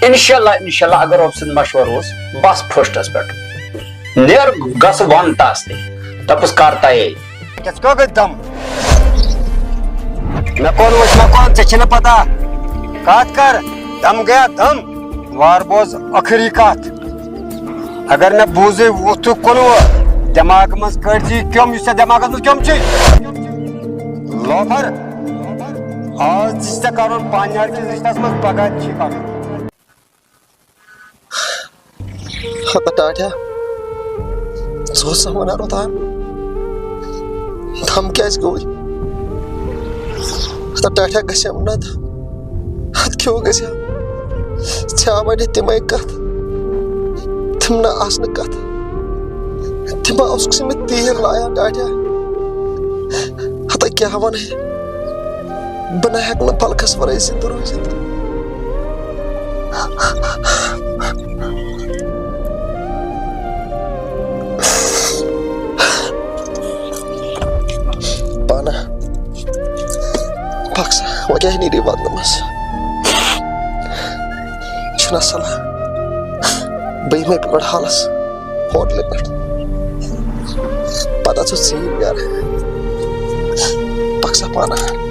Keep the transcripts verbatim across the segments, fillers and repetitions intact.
انشاءاللہ، انشاءاللہ، اگر رۄب سُنٛد مشورٕ اوس، بس فرسٹس پٮ۪ٹھ۔ نیر گژھ ون تس تہِ۔ دپُس، کر تیٲری۔ کس کو گئی دم؟ مےٚ کوٚر وٕچھ، مےٚ کوٚر، ژےٚ چھےٚ نہٕ پتہ۔ کتھ کر، دم گیا دم۔ وار بوز ٲخری کتھ۔ اگر مےٚ بوٗزٕے وُتھُک کُنوُہ، دٮ۪ماغہٕ منٛز کٔڑۍ زِ یہِ کیوٚم، یُس ژےٚ دٮ۪ماغس منٛز کیوٚم چھُے۔ لوفر، آز تہِ چھُ ژےٚ کرُن پانیار کِس رشتس منٛز، پگاہ تہِ چھُے کرُن۔ ہتا ٹاٹھیا، ژٕ اوسا ونان اوٚتام؟ دم کیٛازِ گوٚوُے؟ ہتا ٹاٹھیا، گژھِ ہم نہ دم۔ ہتہٕ کیٛاہ گژھِ ہم؟ ژےٚ آو وۄنۍ تِمے کتھ، تِم نہ آسنہٕ کتھ۔ تِم اوسُکھ ژٕ مےٚ تیٖر لایان ٹاٹھیا۔ ہتا کیٛاہ ونہٕ ہے؟ بہٕ نہ ہٮ۪کہٕ نہٕ فلکس ورٲے زِندٕ روٗزِتھ۔ پانا، پکھ سا، وۄنۍ کیٛاہ نیری ودنہٕ منٛز؟ چھُنہ صلاح، بہٕ یِمے پکوڑ حالس۔ ہوٹلہٕ پٮ۪ٹھ۔ پتہٕ ژٕ ژیٖرۍ گرٕ۔ پکھ سا پانہٕ۔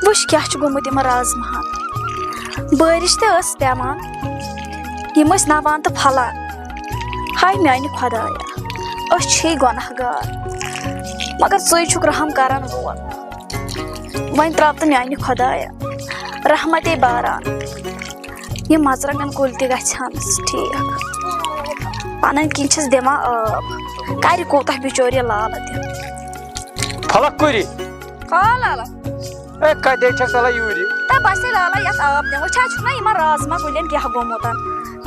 وٕچھ کیٛاہ چھُ گوٚمُت یِمن رازماہن۔ بٲرِش تہِ ٲس پٮ۪وان، یِم ٲسۍ نوان تہٕ پھۄلان۔ ہاے میانہِ خۄدایا، أسۍ چھِ گۄناہ گار، مگر ژٕے چھُکھ رحم کرن وول۔ وۄنۍ تراو تہٕ میانہِ خۄدایا رحمتے باران۔ یِم مرژٕوانٛگن کُلۍ تہِ گژھِ ہن ٹھیٖک۔ پنٕنۍ کِنۍ چھِس دِوان ٲب۔ کرِ کوٗتاہ بِچور یہِ لالہٕ تہِ۔ پھلک کُری۔ آ لالا۔ اے، کتے چھکھ ژلان یوٗرۍ؟ تہ بس ہے لالا، یتھ آب دِمو۔ وٕچھان چھُکھ نا یِمن رازما کُلٮ۪ن کیٛاہ گوٚمُت۔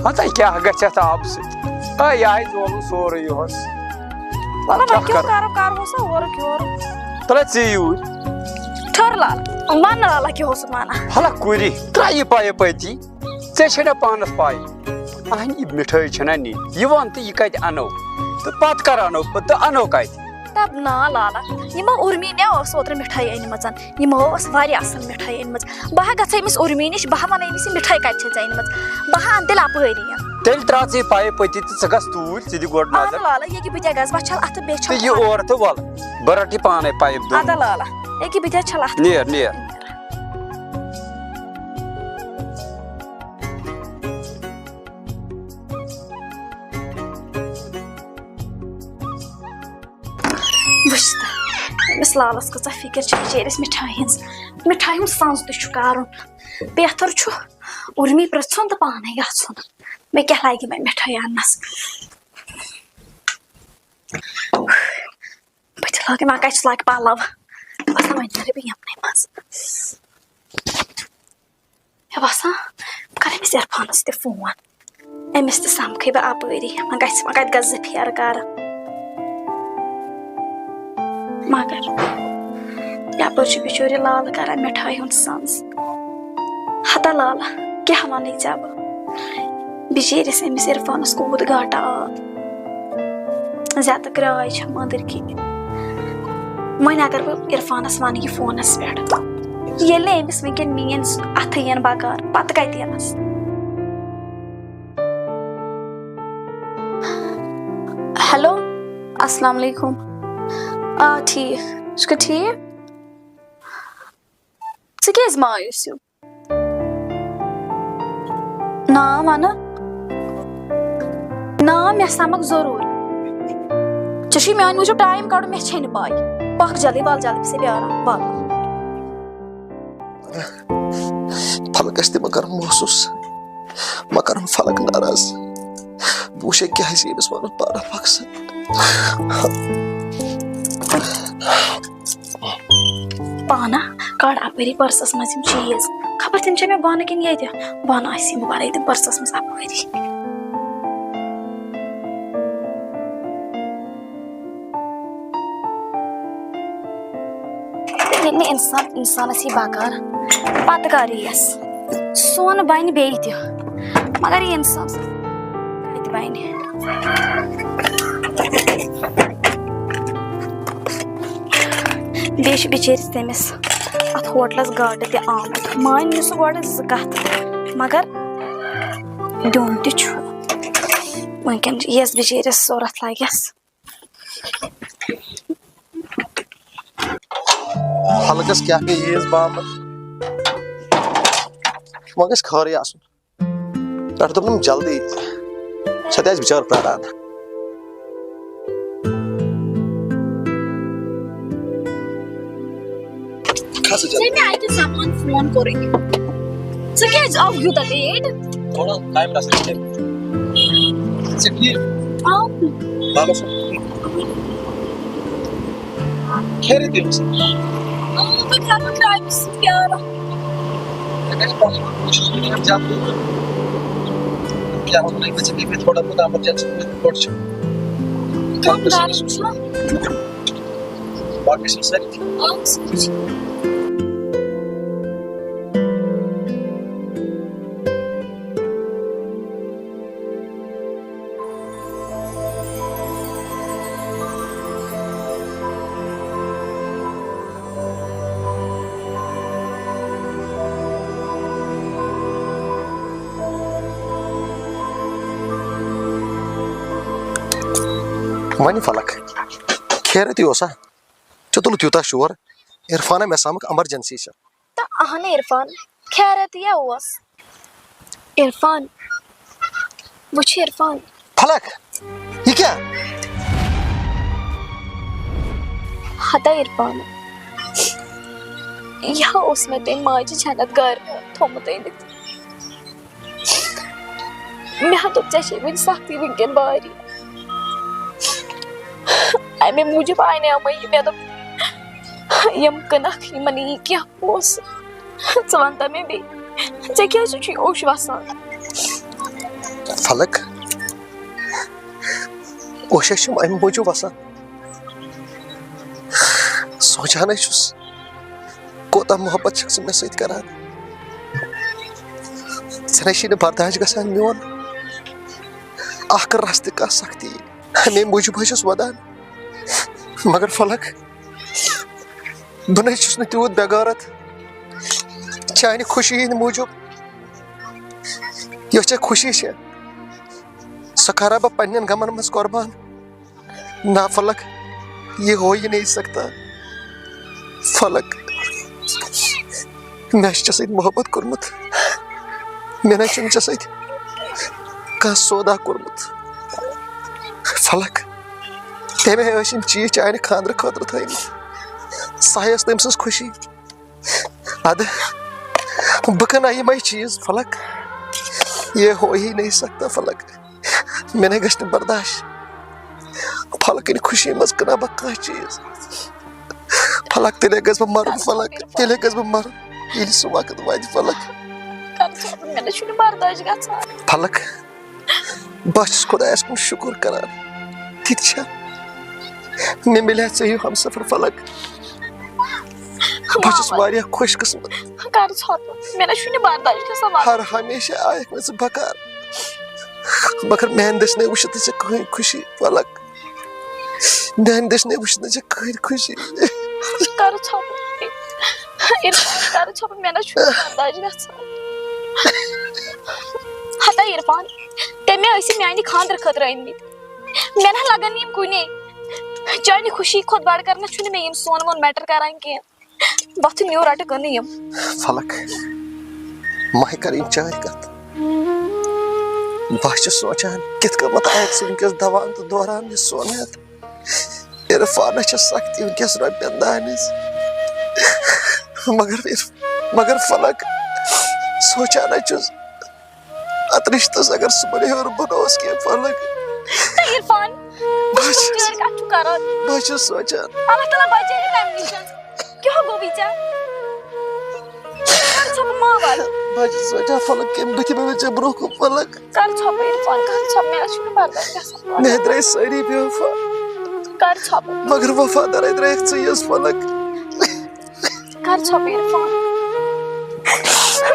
ہتا کیٛاہ گژھِ یتھ آبہٕ سۭتۍ؟ اے، یہِ آے زولُن سورُے یِہُس۔ وَلہٕ وۄنۍ کیٛاہ کیٛاہ کرو؟ کرو، کرہوس نا اورُک یورُک۔ تُلہ ژٕ یوٗرۍ۔ ٹھٔہر لالا، ون لالا کیٛاہ اوسُکھ ونان۔ ہلا کُری، ترٛاو یہِ پایپ أتی۔ ژےٚ چھے نہ پانس پاے۔ اہنہِ، یہِ مِٹھٲے چھنہ نِنۍ۔ یہِ وَن تہٕ یہِ کتہِ اَنو؟ تہٕ پتہٕ کر اَنو؟ تہٕ اَنو کتہِ؟ تب نا لالا، یِمو اُرمی نے ٲس اوترٕ مِٹھٲے أنمٕژ۔ یِمو ٲس واریاہ اصل مِٹھٲے أنمٕژ۔ بہٕ ہا گژھٕ أمِس اُرمی نِش، بہٕ ہا وَنہٕ أمِس، یہِ مِٹھٲے کتہِ چھے ژےٚ أنمٕژ؟ بہٕ ہا اَنہٕ تیٚلہِ اپٲری۔ تیٚلہِ ترٛاو ژٕ یہِ پایپ أتی تہٕ ژٕ گژھ توٗرۍ، ژٕ دِ گۄڈٕ اہن نظر۔ لالا، ییٚکہِ بہٕ تہِ گژھٕ، بہٕ چھَلہٕ اَتھٕ، بیٚیہِ تہٕ چھَلہٕ یہِ پَلو۔ اورٕ تہٕ وَل، بہٕ رَٹہٕ یہِ پانے پایپ دۄن۔ اَدٕ لالا، ییٚکہِ بہٕ تہِ حظ چھَلہٕ اَتھٕ۔ نیر، نیر۔ وٕچھ تہٕ، أمِس لالَس کۭژاہ فِکِر چھِ بِچٲرِس مِٹھایہِ ہِنٛز۔ مِٹھایہِ ہُنٛد سَنٛز تہِ چھُ کَرُن۔ بہتر چھُ اُرمی پرٛژھُن تہٕ پانَے گژھُن۔ مےٚ کیٛاہ لَگہِ وۄنۍ مِٹھٲے اَننَس؟ بہٕ تہِ لاگہٕ، وۄنۍ کَتہِ چھُ لاگہِ پَلَو؟ بہٕ باسان، وۄنۍ نیرٕ بہٕ یِمنٕے منٛز۔ مےٚ باسان، بہٕ کَرٕ أمِس عرفانَس تہِ فون۔ أمِس تہِ سَمکھٕے بہٕ اَپٲری۔ وۄنۍ گژھِ، وۄنۍ کَتہِ گژھٕ زٕ پھیرٕ کَرٕ؟ مگر یَپٲرۍ چھُ بِچور یہِ لالہٕ کَران مِٹھایہِ ہُنٛد سَنٛز۔ ہتا لالا، کیٛاہ وَنَے ژےٚ بہٕ؟ بِچٲرِس أمِس عرفانَس کوٗت گاٹہٕ آو۔ زیادٕ گراے چھم أنٛدٕرۍ کِنۍ۔ وۄنۍ اگر بہٕ عرفانس ونہٕ یہِ فونس پٮ۪ٹھ، ییٚلہِ نہٕ أمِس وٕنکیٚن میٲنۍ اَتھٕ یِن بکار، پتہٕ کتہِ یِنس؟ ہیلو، السلام علیکم۔ آ، ٹھیٖک۔ ژٕ چھُکھا ٹھیٖک؟ ژٕ کیٛازِ مایوس ہیوٗ؟ نا ونہٕ۔ نا، مےٚ سمکھ ضروٗر۔ ژےٚ چھُے میانہِ موٗجوٗب ٹایم کڑُن، مےٚ چھے نہٕ پاے۔ پکھ جلدی، ول جلدی، بہٕ چھسے پیاران، ول۔ فلکس تہِ مہ کر محسوس، مہ کرُن فلک ناراض۔ بہٕ وٕچھے کیٛاہ آسہِ أمِس ونُن پانہٕ فلکس۔ پانہ کڑ اپٲری پٔرسس منٛز یِم چیٖز۔ خبر تِم چھا مےٚ بۄنہٕ کِنۍ ییٚتہِ؟ بۄنہٕ آسہِ یِم ورٲے تِم پٔرسس منٛز اپٲری۔ ییٚلہِ نہٕ انسان انسانس یی بکار، پتہٕ کر یِیَس؟ سۄن بنہِ بیٚیہِ تہِ۔ مگر یہِ اِنسان سُہ کَتہِ بَنہِ؟ بیٚیہِ چھِ بِچٲرِس تٔمِس اَتھ ہوٹلَس گاٹہٕ تہِ آمُت۔ مٲنۍ نہٕ سُہ گۄڈٕ زٕ کَتھ، مگر دیُن تہِ چھُ۔ وٕنکٮ۪ن چھِ یَس بِچٲرِس ضوٚرَتھ لَگٮ۪س۔ خلقس کیٛاہ پیٚیہِ ییٖژ بامبر؟ وۄنۍ گژھِ خٲرٕے آسُن۔ پٮ۪ٹھٕ دوٚپنم جلدی، سۄ تہِ آسہِ بِچٲر پرٛاران۔ کھس ژےٚ مےٚ اَکہِ زمانہٕ فون کوٚرُے۔ ژٕ کیٛازِ آوُکھ یوٗتاہ لیٹ؟ تھوڑا ٹایم رَژھ کھنٛڈ۔ ژٕ ٹھیٖک؟ آ۔ بابا صٲب۔ خیریت یِم سا۔ آ، بہٕ کَرٕ وۄنۍ ٹایمَس سۭتۍ پیاران۔ مےٚ گژھِ پَنُن کوٗشِش کٔرِتھ زیادٕ۔ کیٛاہ وَنہٕ بہٕ، مےٚ گژھِ بیٚیہِ تھوڑا بہت ایمرجنسی گۄڈٕ چھُ۔ کَم گَرٕ چھُ سا؟ باقٕے چھِم سٲری ٹھیٖک۔ آ، سٲری چھِ۔ وَنہِ فلک، خیرتی اوسا؟ ژےٚ تُلُتھ یوٗتاہ شور؟ عرفانہ، مےٚ سَمکھ ایمرجنسی چھےٚ۔ تہٕ اہن عرفان، خیرت یہِ اوس۔ عرفان، وٕچھ عرفان۔ فلک، یہِ کیٛاہ؟ ہتا عرفان، یہِ ہا اوس مےٚ تٔمۍ ماجہِ جنت گرٕ تھوٚمُت أنِتھ۔ مےٚ ہا دوٚپ، ژےٚ چھے وٕنہِ سختی وٕنکٮ۪ن واریاہ۔ اَمے موٗجوٗب آیہِ نہٕ یِمَے۔ مےٚ دوٚپ، یِم کٕنَکھ، یِمَن یی کینٛہہ پونٛسہٕ۔ ژٕ وَن تہٕ مےٚ بیٚیہِ، ژےٚ کیٛازِ چھُے اوٚش وَسان؟ فلک، اوٚش ہا چھُم اَمہِ موٗجوٗب وَسان۔ سونٛچان ہے چھُس، کوتاہ محبت چھکھ ژٕ مےٚ سۭتۍ کران۔ ژےٚ نَے چھے نہٕ برداش گژھان میون اکھ رژھ تہِ کانٛہہ سختی۔ اَمے موٗجوٗب حظ چھُس وَدان۔ مگر فلک، بہٕ نَے چھُس نہٕ تیوٗت بے غٲرت چانہِ خوشی ہِنٛدِ موٗجوٗب۔ یۄس ژےٚ خوشی چھےٚ، سۄ کرا بہٕ پننٮ۪ن غمن منٛز قربان۔ نہ فلک، یہ ہو ہی نہیں سکتا۔ فلک، مےٚ چھُ ژےٚ سۭتۍ محبت کوٚرمُت، مےٚ نہ چھُنہٕ ژےٚ سۭتۍ کانٛہہ سودا کوٚرمُت۔ فلک، تٔمۍ ٲسۍ یِم چیٖز چانہِ خانٛدرٕ خٲطرٕ تھٲومٕتۍ، سۄ ٲس تٔمۍ سٕنٛز خوشی۔ ادٕ بہٕ کٕنہٕ یِمے چیٖز فلک، یہ ہو ہی نہیں سکتا فلک۔ مےٚ نَے گژھِ نہٕ برداش۔ فلک، یہِ خوشی منٛز کٕنہٕ بہٕ کانٛہہ چیٖز۔ فلک، تیٚلے گژھٕ بہٕ مرُن فلک، تیٚلے گژھٕ بہٕ مرُن ییٚلہِ سُہ وقت واتہِ فلک۔ کر ژٕ، مےٚ نَے چھُنہٕ برداش گژھان۔ فلک، بہٕ چھُس خۄدایَس کُن شُکُر کران، تہِ تہِ چھا مےٚ مِلیٛا ژےٚ ہیوٗ ہمسفر فلک۔ بہٕ چھُس واریاہ خۄش قٕسمت۔ کر ژھۄپہٕ، مےٚ نہ چھُنہٕ برداش گژھان وَنُن۔ ہر ہمیشہٕ آیکھ مےٚ ژٕ بکار، مگر میانہِ دٔسۍ نَے وٕچھِتھ نہٕ ژےٚ کٕہٕنۍ خوشی فلک۔ میانہِ دٔسۍ نَے وٕچھِتھ نہٕ ژےٚ کٕہٕنۍ خوشی۔ کر ژھۄپہٕ، عرفان، کر ژھۄپہٕ، مےٚ نہ چھُنہٕ برداش گژھان۔ ہتا عرفان، تٔمۍ ٲسۍ میانہِ خانٛدرٕ خٲطرٕ أنۍ مٕتۍ۔ مےٚ نہ لگن یِم کُنے۔ چانہِ خوشی کھۄتہٕ بڑٕ کر نہ چھُنہٕ مےٚ یِم سۄن وۄن میٹر کران کینٛہہ۔ وۄتھُن یور رٹہٕ گٔنہٕ یِم۔ فلک، مہ کر یِم چٲرۍ کتھ۔ بہٕ چھُس سونٛچان، کِتھ کٔنۍ آیکھ ژٕ وٕنکیٚس دوان تہٕ دوران یہِ سۄن ہٮ۪تھ۔ عرفانس چھِ سختی وٕنکیٚس رۄپین دانہِ ہٕنٛز۔ مگر عرف-، مگر فلک، سونٛچان حظ چھُس، اتھ رشتس اگر سُہ بنہِ ہیوٚر بہٕ نہٕ اوس کینٛہہ فلک۔ تہٕ عرفان، بہٕ چھُس چٲرۍ کتھ چھُ کران؟ بہٕ چھُس سونٛچان۔ اللہ تعالیٰ بچٲیِن تمہِ نِش۔ کیٛاہ گوٚوُے ژےٚ؟ کر ژھۄپہٕ ماوَل۔ بہٕ چھُس سونٛچان فلک کمہِ بٕتھِ مےٚ ژےٚ برونٛہہ کُن فلک۔ کر ژھۄپہٕ عرفان، کر ژھۄپہٕ، مےٚ حظ چھُنہٕ برداش گژھان۔ مےٚ درٛاے سٲری بے وفا، کر ژھۄپہٕ۔ مگر وفادارے درٛایکھ ژٕ یِژھ فلک۔ کر ژھۄپہٕ عرفان۔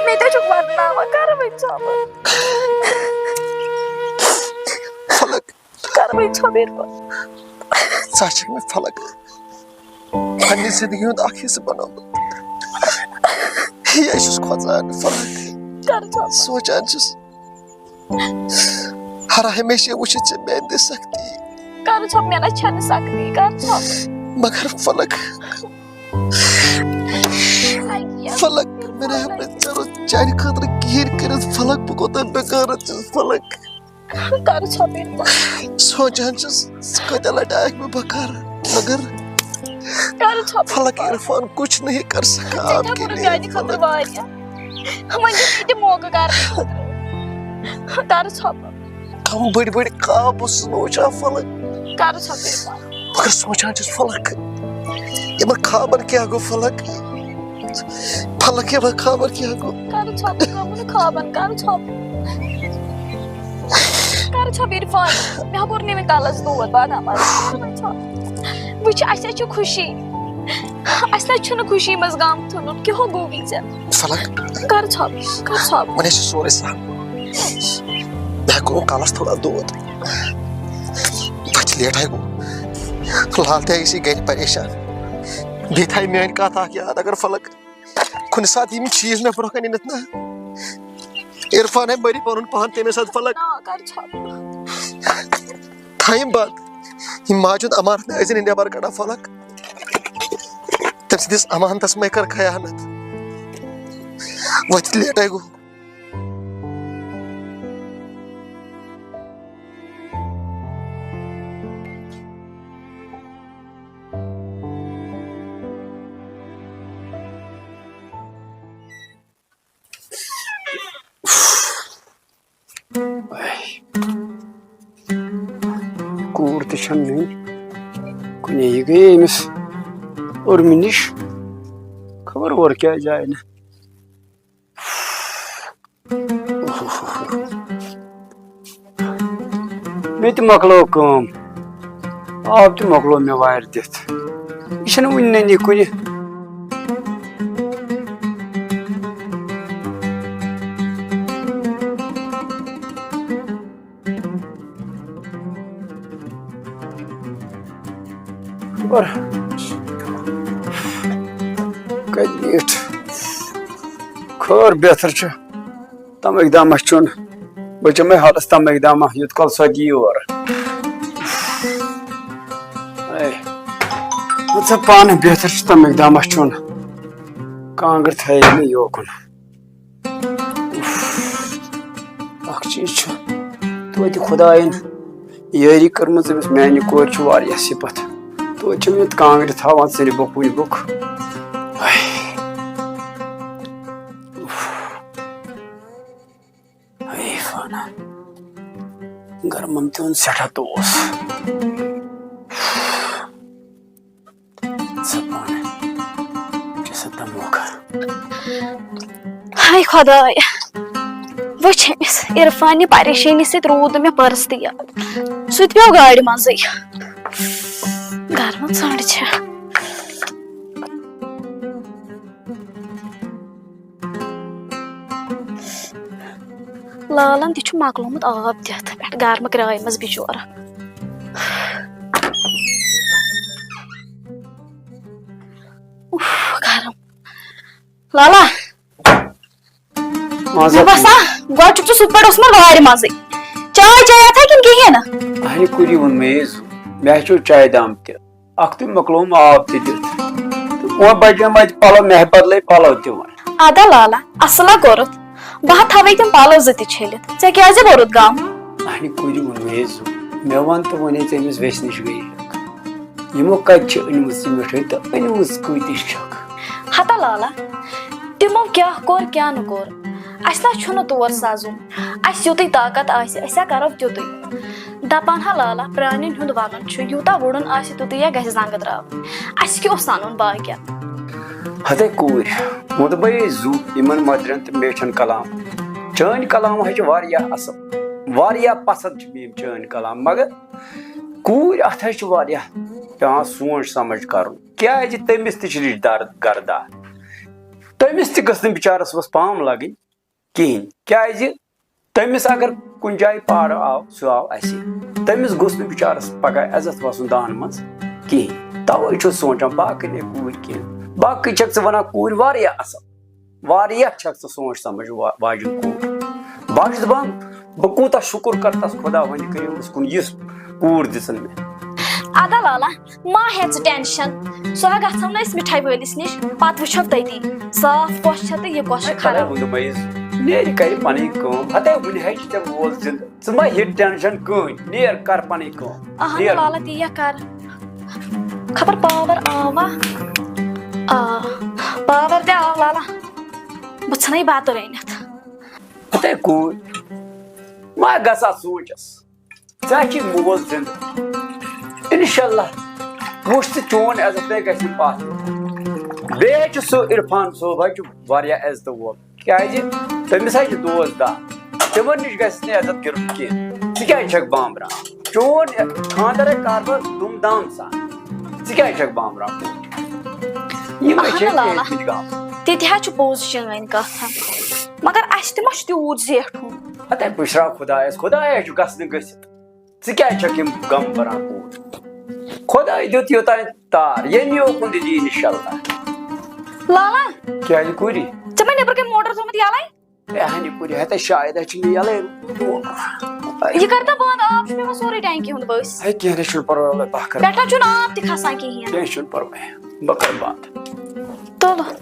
مےٚ تہِ چھُکھ ودناوان، کر وۄنۍ ژھۄپہٕ۔ ژھۄپہٕ یِرفان۔ ژٕ ہا چھَکھ مےٚ فلک پننہِ زندگی ہُنٛد اکھ حصہٕ بنومُت۔ یہِ چھُس کھۄژان فلک۔ کر ژھۄپہٕ۔ سونٛچان چھُس، ہر ہمیشہٕ وٕچھِتھ ژےٚ میانہِ دِلہِ سختی۔ کر ژھۄپہٕ، مےٚ نہ چھَنہٕ سختی، کر ژھۄپہٕ۔ مگر فلک، فلک، مےٚ نہ ہیوٚک نہٕ ژےٚ رُت چانہِ خٲطرٕ کِہیٖنۍ کٔرِتھ۔ فلک، بہٕ کوٗتاہ بیکار چھُس فلک۔ کر ژھۄپہٕ۔ سونٛچان چھُس، ژٕ کۭتیٛاہ لٹہِ آیکھ مےٚ بکار، مگر کر ژھۄپہٕ۔ فلک، عرفان کچھ نہیں کر سکا آپ کے لیے۔ میانہِ خٲطرٕ واریاہ۔ وۄنۍ دِ مےٚ تہِ موقعہٕ کرنہٕ خٲطرٕ۔ کر ژھۄپہٕ۔ کم بٔڑۍ بٔڑۍ خواب اوسُس بہٕ وٕچھان فلک۔ کر ژھۄپہٕ۔ مگر سونٛچان چھُس فلک، یِمن خوابن کیٛاہ گوٚو فلک؟ فلک، یِمن خوابن کیٛاہ گوٚو؟ کر ژھۄپہٕ، کمن خوابن، کر ژھۄپہٕ۔ کر ژھۄپہٕ عرفان، مےٚ ہا کوٚر نہٕ وۄنۍ کلس دود بادام وادام۔ کر وۄنۍ ژھۄپہٕ۔ وٕچھ، اسہِ ہا چھِ خوشی، اسہِ نہ چھُنہٕ خوشی منٛز غم تُلُن۔ کیٛاہ گوٚوُے ژےٚ؟ فلک۔ کر ژھۄپہٕ، کر ژھۄپہٕ۔ وۄنۍ چھُ سورُے سہل۔ مےٚ گوٚو کلس تھوڑا دود۔ پتہٕ چھِ لیٹ آیہِ گوٚو۔ لال تہِ آیہِ أسی گرِ پریشان۔ بیٚیہِ تھایہِ میٲنۍ کتھ اکھ یاد، اگر فلک کُنہِ ساتہٕ یِم چیٖز مےٚ برونٛہہ کنہِ أنِتھ نا، عرفان ہے مٔرِ پنُن پان تمے ساتہٕ فلک۔ نا، کر ژھۄپہٕ۔ تھایم بند۔ یہِ ماجہِ ہُنٛد امانت نہٕ ٲسِن نٮ۪بر کڑان فلک۔ تٔمۍ سٕنٛدِس امانتس مہ کر خیانت۔ وۄتھِتھ لیٹے گوٚو۔ کوٗر تہِ چھَنہٕ نٔنۍ کُنے، یہِ گٔیے أمِس اُرمہِ نِش، خبر اورٕ کیٛازِ آیہِ نہٕ۔ مےٚ تہِ مۄکلٲو کٲم، آب تہِ مۄکلوو مےٚ وارِ دِتھ۔ یہِ چھَنہٕ وُنہِ نٔنی کُنہِ۔ خبر کَتہِ نیٖٹھ۔ خٲر بہتر چھُ۔ تَمہِ اقدامہ چھُن۔ بہٕ چمے حالس تَمہِ اقدامہ، یوٗت کال سۄ تہِ یور۔ اے، وۄنۍ ژٕ پانہٕ بہتر چھُ تَمہِ اقدامہ چھُن۔ کانٛگٕر تھایے مےٚ یوکُن۔ اکھ چیٖز چھُ، توتہِ خۄدایَن یٲری کٔرمٕژ أمِس میٛانہِ کورِ چھُ واریاہ صِفت۔ توتہِ چھُم یہِ کانٛگرِ تھاوان ژٕنہِ بۄکھ وُنہِ بۄکھ۔ اے۔ اے فانا، گرمن تہِ اوٚن سٮ۪ٹھاہ توس۔ ژٕ پانہٕ چھِ سا تموکھا؟ ہاے خۄدایا، وٕچھ أمِس عرفانہِ پریشٲنی سۭتۍ روٗد نہٕ مےٚ پٔرٕس تہِ یاد۔ سُہ تہِ پیوٚو گاڑِ منٛزٕے۔ گرمہٕ ژٔنٛڈ چھےٚ۔ لالن تہِ چھُ مۄکلومُت آب دِتھ، پٮ۪ٹھ گرمہٕ کرایہِ منٛز بِچورٕ۔ اُف، گرم۔ لالا، مےٚ باسان، گۄڈٕ چھُکھ ژٕ سُہ پٮ۪ٹھ اوسمُت وارِ منٛزٕے۔ چاے چیٚیاتھا کِنہٕ کِہیٖنۍ نہٕ؟ اہنہِ کُری ووٚن مےٚ یہِ زُ، مےٚ ہا چھُ چایہِ دام تہِ۔ اکھتُے مۄکلووُم آب تہِ دِتھ۔ تہٕ وۄنۍ بجے وۄنۍ پلو، مےٚ بدلے پلو تہِ وۄنۍ۔ ادا لالا، اصلا کوٚرُتھ۔ بہٕ ہا تھاوے تِم پلو زٕ تہِ چھٔلِتھ۔ ژےٚ کیازِ بوٚرُتھ غم؟ اہنہِ کُرِ ووٚن مےٚ زُ۔ مےٚ وَن تہٕ وۄنۍ ژےٚ أمِس ویسہِ نِش گٔیے۔ یِمو کَتہِ چھِ أنمٕژ یہِ مِٹھٲے تہٕ أنمٕژ کۭتِس چھَکھ؟ ہتا لالا، تِمو کیٛاہ کوٚر کیٛاہ نہٕ کوٚر، اَسہِ نہ چھُنہٕ تور سَزُن۔ اَسہِ یُتُے طاقت آسہِ، أسۍ ہا کَرو تیُتُے۔ دَپان ہا لالا، پرٛانٮ۪ن ہُنٛد وَنُن چھُ، یوٗتاہ وُڑُن آسہِ، تیُتُے یا گژھِ زنٛگہٕ درٛاو۔ اَسہِ کیٛاہ اوس سَنُن باقیَن؟ ہتے کوٗرۍ، ووٚن دوٚپمَے یے زُو یِمَن مۄدرٮ۪ن تہٕ میچھَن کلام۔ چٲنۍ کلام حظ چھِ واریاہ اَصٕل، واریاہ پَسنٛد چھِ مےٚ یِم چٲنۍ کلام، مگر کوٗرۍ اَتھ حظ چھُ واریاہ پٮ۪وان سونٛچ سمجھ کَرُن، کیٛازِ تٔمِس تہِ چھِ رِشتہٕ دار گردار۔ تٔمِس تہِ گٔژھ نہٕ بِچارَس وَس پام لَگٕنۍ کِہیٖنۍ، کیٛازِ تٔمِس اگر کُنہِ جایہِ پارٕ آو، سُہ آو اَسہِ۔ تٔمِس گوٚژھ نہٕ بِچارَس پَگاہ عزت وَسُن دانہٕ منٛز کِہیٖنۍ۔ تَوَے چھُس سونٛچان، باقٕے نَے کوٗرۍ کِہیٖنۍ۔ باقٕے چھَکھ ژٕ وَنان کوٗرۍ واریاہ اَصٕل، واریاہ چھَکھ ژٕ سونٛچ سَمٕجھ وا-، واجیٚنۍ کوٗر۔ بہٕ چھُس دَپان، بہٕ کوٗتاہ شُکُر کَرٕ تَس خۄدا وۄنۍ کٔرِو أمِس کُن یِژھ کوٗر دِژٕن مےٚ۔ اَدٕ لالا، ما ہےٚ ژٕ ٹٮ۪نشَن۔ سۄ گژھو نہٕ أسۍ مِٹھٲے وٲلِس نِش، پَتہٕ وٕچھو تٔتی صاف کۄس چھےٚ تہٕ یہِ کۄس چھےٚ ہے، خراب۔ ووٚنُم أمِس، نیرِ کَرِ پَنٕنۍ کٲم۔ ہَتے وٕنہِ ہے چھِ ژےٚ مول زِندٕ۔ ژٕ ما ہیٚیہِ ٹٮ۪نشَن کٕہٕنۍ۔ نیر، کَر پَنٕنۍ کٲم۔ اَہَن نیر۔ لالا، تی یا کَر۔ خبر پاور آوا؟ آ، پاور تہِ آو لالا۔ بہٕ ژھٕنے بَتہٕ رٔنِتھ۔ ہَتے کوٗر، ما گژھ اَتھ سونٛچَس۔ ژےٚ چھِ مول زِندٕ۔ اِنشاءاللہ وٕچھ ژٕ، چون عزت تہِ گژھِ نہٕ پَتھ۔ بیٚیہِ چھُ سُہ عرفان صٲب، حظ چھُ واریاہ عزتہٕ وول۔ کیٛازِ؟ تٔمِس حظ چھِ دوس دَہ۔ تِمَن نِش گژھِ نہٕ عزت کَرُن کینٛہہ۔ ژٕ کیٛازِ چھَکھ بامبران؟ چون خانٛدر ہے کَرٕ بہٕ دُم دام سان۔ ژٕ کیٛازِ چھَکھ بامبران؟ یِم اَہَن چھِ لالا۔ کینٛہہ گام۔ تہِ تہِ حظ چھُ پوٚز چٲنۍ کَتھ۔ مگر اَسہِ تہِ ما چھُ تیوٗت زیٹھُن؟ ہَتے بہٕ شرٛاو خۄدایَس، خۄدایا چھُ گژھنہٕ گٔژھِتھ۔ ژٕ کیٛازِ چھَکھ یِم غم بَران کوٗر؟ خۄداے دیُت یوٚتام تار، ییٚمہِ یوکُن تہِ دِیہِ اِنشاءاللہ۔ لالا، کیٛازِ کوٗری؟ ژےٚ ما نیٚبرٕ کَنۍ موٹر تھوٚمُت یَلَے؟ ہے، ہَنہِ کوٗری، ہَتے شاید اَسہِ چھِ یہِ یَلَے۔ یہِ کَر تہٕ بنٛد، آب چھُ پٮ۪وان سورُے ٹینکی ہُنٛد ؤسۍ۔ ہے، کینٛہہ نہٕ چھُنہٕ پَرواے، وَلہٕ بہٕ کَرٕ۔ پٮ۪ٹھٕ چھُنہٕ آب تہِ کھَسان کِہیٖنۍ۔ کینٛہہ چھُنہٕ پَرواے، بہٕ کَرٕ بنٛد۔ تُلہٕ۔